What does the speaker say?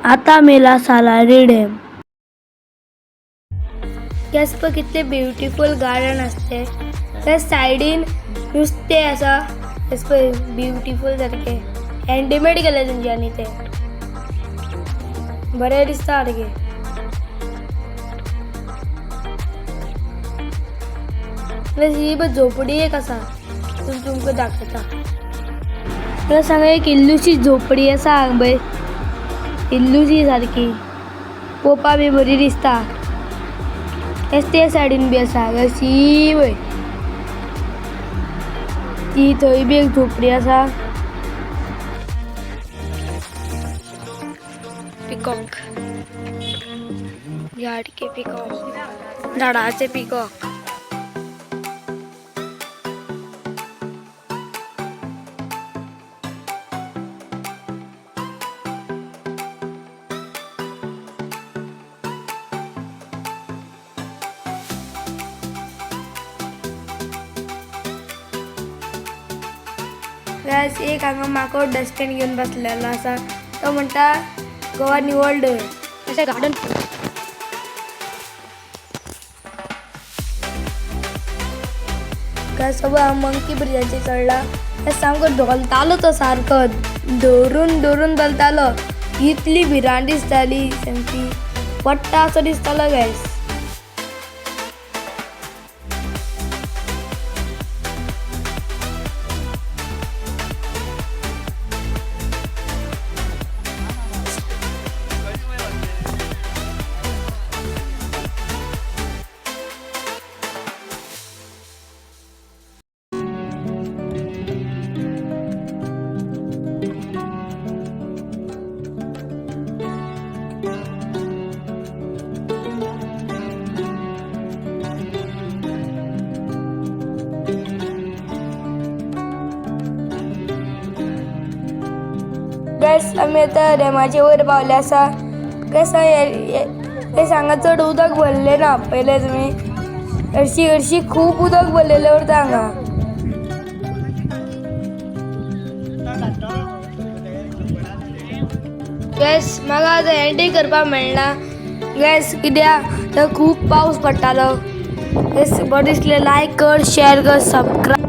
आता मेला salary dam. Gas पळय कितले ब्युटिफूल गार्डन आसा तें. त्या सायडीन नुस्तें आसा. हें पळय ब्युटिफूल सारकें हँडमेड केलें तेंच्यांनी तें. बरें दिसता सारकें. प्लस ही पळय झोपडी एक आसा, तुमकां दाखयता. प्लस हांगा एक इल्लूशी झोपडी आसा हांगा पळय, इल्लूशी सारकी पळोवपा बी बरी दिसता. तेच ते सायडीन बी आसा अशी पळय, ती थंय बी एक झोपडी आसा. पिकॉक झाड के पिकॉक, झाडाचे पिकॉक. गायस, एक हांगा माकोड डस्टबीन घेवन बसलेलो आसा. तो म्हणटा गोवा निवळ दवर. अशें गार्डन. गायस, सगळो हांव मंकी ब्रिजाचेर चडला. ते सामको धोलतालो, तो सारको धरून धरून धोलतालो. इतली भिरांत दिसताली, सामकी पडटा असो दिसतालो गायस. गॅस, आमी आतां डॅमाचे वयर पावले आसा. गॅस, गॅस, हांगा चड उदक भरलें ना. पयलें तुमी हरशीं हरशीं खूब उदक भरलेलें उरता हांगा. गॅस, म्हाका आतां एंडिंग करपाक मेळना गॅस, कित्याक तर खूब पावस पडटालो. गॅस, बरें दिसलें लायक कर, शेअर कर, सबस्क्रायब.